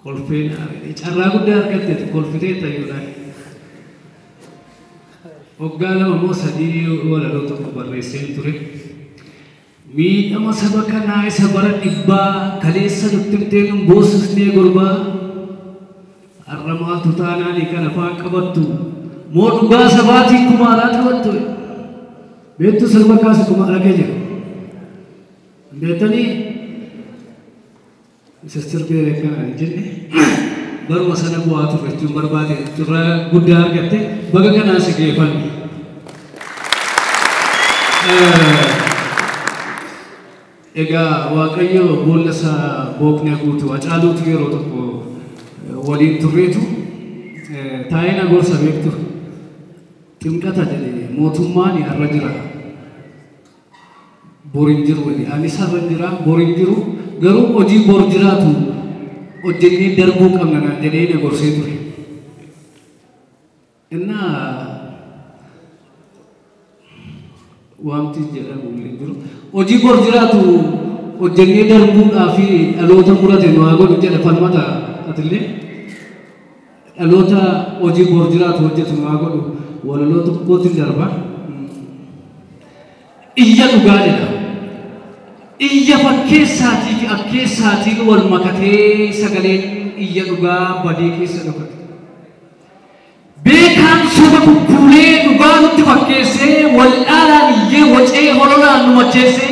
Kolfee carraa guddaa argatte kolfitee tayyuudhaan. Waggaa 2 moo 3 walaloo tokko barreesseen ture. Miidhama saba kanaa isa bara dhibbaa kaleessa nutti himtee nun boosisnee gurbaa. Har'a maaltu taanaanii kan afaan qabattu moo dhugaa sabaatiin kumaalaa qabattu. Beektu sirba kaase kumaala kee jira. Beektanii isa sirbee kana hin jenne baruma sana bu'aa turre jechuun barbaade carraa guddaa argatte baga kanaan si geeffanne. Egaa Waaqayyo boolla isaa booqni guutu Hacaaluutu yeroo tokko waliin turreetu taa'ee na gorsa beektu ximqata jedhe mootummaan har'a jira bor hin jiru jedhe anis har'a hin jira bor hin jiru garuu hojii bor jiraatu hojjennee darbuu qabna naan jedhee na gorsee ture. Innaa wanti jedhamu hin jiru. Hojii bor jiraatu hojjennee darbuudhaa fi dhaloota murate nu haa godhu jedha falmata atillee. Dhaloota hojii bor jiraatu hojjetu nu haa godhu walaloo tokkootiin darba. Iyya dhugaa jedha. Iyya fakkeessaatii fi akkeessaatiin wal makatee sagaleen iyya dhugaa badii keessa dhokate. Beekaan soba kukkuulee dhugaa nutti fakkeessee wal dhaalaan iyyee wacee hololaan nu macheessee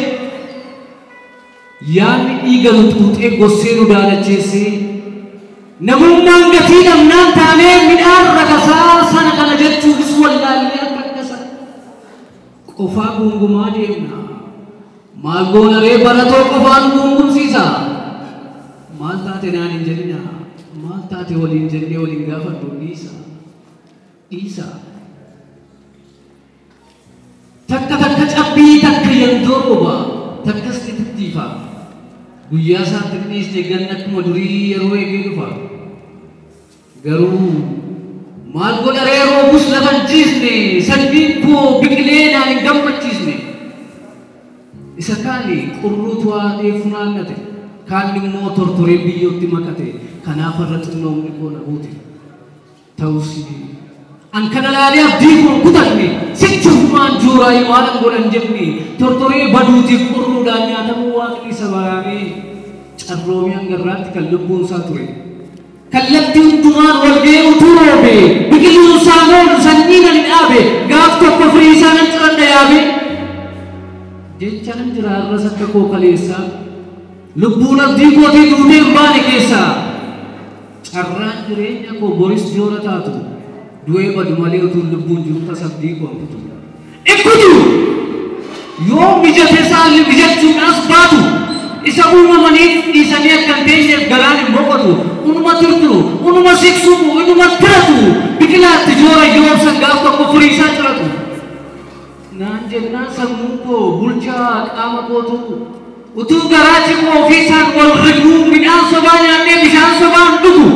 yaadni dhiiga nu xuuxee gossee nu daalacheessee namummaan gatii dhabnaan taanee midhaan rakasaa sana kana jechuufis wallaallee akka akkasa qofaa guungumaa deemna. Maal goona ree baratoo qofaan guungumsiisa. Maal taate naan hin jedhina maal taate waliin jennee waliin gaafadhu dhiisa. Dhiisa. Takka takka cabbii takka yandoo rooba takkas ni tittiifa. Guyyaa isaatti dhiisne ganna akkuma durii yeroo eegee dhufa. Garuu maal godha ree roobus lafa hin ciisne sanyiin koo biqilee naan hin gammachiisne. Isa kaani qurruutu haadhee funaannate kaan immoo tortoree biyyootti makate kanaaf irra xinnoomni koo na buute. Ta'us an kana laalee abdii koo kutanne sichumaan juuraayi waan an godhan jenne tortoree baduutiif qurruudhaan nyaatamuu waaqni isa baraaree carroomii hangarraatti kan lubbuun isaa ture. Kallattii hundumaan wal ga'ee utuu roobe biqiluun isaa moolu sanyii nan dhaabe gaaf tokko firii isaa nan ciradha yaabe. Jechaan jira har'as akka koo kaleessaa lubbuun abdii kootii duutee hin baane keessaa carraan jireenya koo boris joora taatu du'ee badu malee utuu lubbuun jiru tasa abdii koo hin kutu. Ikkutu yoo mijate isaallee mijachuudhaas baatu isa uumamaniif dhiisanii akka hin teenyeef garaan hin boqotu unuma turturu unuma siksumu unuma tiratu biqilaatti joora yoobsan gaaf tokko firii isaa ciratu. Naan jennaan sammuun koo bulchaa qaama kootu utuu garaa cimoo ofiisaan wal riguu midhaan sobaa nyaannee bishaan sobaan dhugu.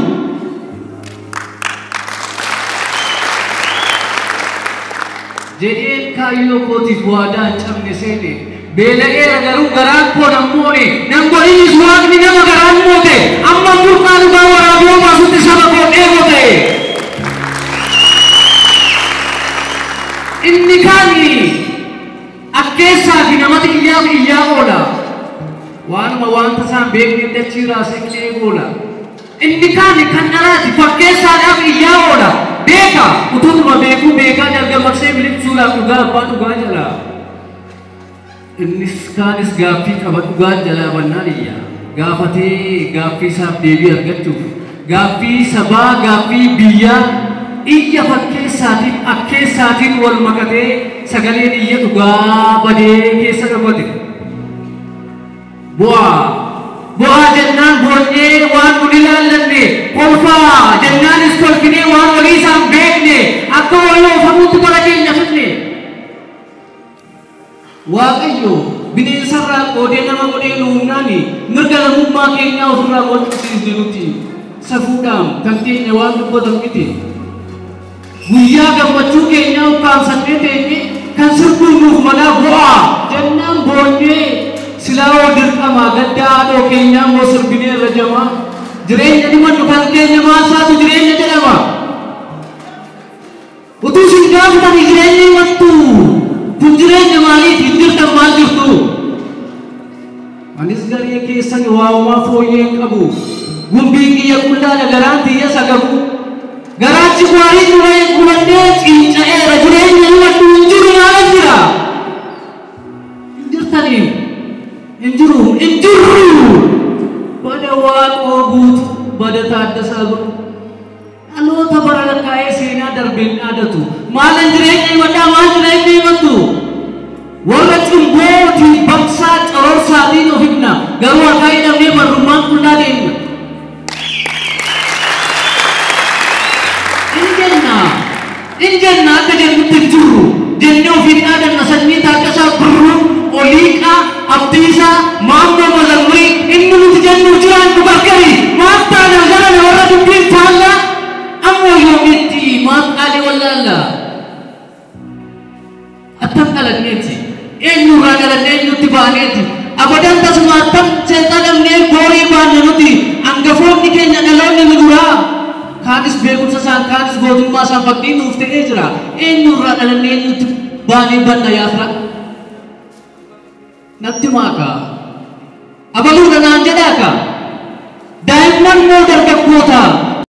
Jedheen kaayyoo kootiif waadaa hin cabne seene beela'eera garuu garaan koo nan moone nan godhinis waaqni nama garaan moote amma burqaa dhugaa waraaboo baasutti saba koo dheeboo ta'e. Inni kaani akkeessaa fi namatti iyyaaf iyyaa oola. Waanuma wanta isaan beekne dachii raasee qe'ee oola. Inni kaani kan dhalaati fakkeessaadhaaf iyyaa oola. Beeka utuutuma beekuu beekaa dalga marsee miliqsuudhaaf dhugaa abbaa dhugaa jala. Innis kaanis gaaffii qaba dhugaa jalaa bannaan iyya. Gaafatee gaaffii isaaf deebii argachuuf gaaffii sabaa gaaffii biyyaa iyya fakkeessaatiin akkeessaatiin wal makatee sagaleen iyya dhugaa badee keessa dhokate. Bu'aa bu'aa jennaan boonyee waan nu ilaallanne kolfaa jennaanis kolfinee waan walii isaan beekne akka walii oofamuutti bara keenya fidne. Waaqayyo bineensarraa qoodee nama godhee nu humnaani mirga namummaa keenyaa ofirraa qolchisiisne nuti safuudhaan kan keenya waan dubbatan miti. Guyyaa gammachuu keenyaa ukkaamsannee teenye kan sirbuun nuuf malaa bu'aa jennaan boonyee silaa oo dirqamaa gaddaa haadhoo keenyaa immoo sirbinee irra jamaa. Jireenya himannu kan keenya maasaatu jireenya jedhama. Utuu isin gaafatanii jireenya himattu. Kun jireenya maaliiti? Hin jirtan maal jirtu? Anis garee keessan waa'umaa fooyyee hin qabu. Gumbiin kiyya qullaadha, garaan tiyya sagabu. Garaachi gaarii duree gubannee cinca'eera. Jireenya himadhu hin jiru, maalan jira? Hin jirtanii. Hin jiru. Hin jirru. Bada Waaqoo Guutu, bada Taaddasaa Birruu. Dhaloota bara lakkaa'ee seenaa darbeen dhaadatu. Maalan jireenya himadhaa, maal jireenya himattu? Warra cumbootiin baqsaa cororsaatiin of himna. Garuu akaayii dhabnee barrummaan qullaa deemna. Hin jenna. Hin jenna, akka jennutti hin jirru. Jennee ofiin dhaadanna sanyii Taaddasaa Birruu, Oliiqaa, Abdiisaa, Maammoo Mazammurii. Inni nuti jennu jiraannu gargari. Maaf taana gara warra dubbiin faallaa? Ammoo yoomitti maaf qaalii wallaalla? Attam dhalanneeti? Eenyurraa dhalannee eenyutti baaneeti? Abadan tasuma attam seexanamnee goorii baanne nuti? Hangafoonni keenya, dhaloonni nu duraa, kaanis beekumsa isaan, kaanis gootummaa isaan fakkii nuuf ta'ee jira. Eenyurraa dhalannee eenyutti baanee banna yaafra? Natti maaka. Abaluudha naan jedhaaka. Daa'imman moo dargaggoota?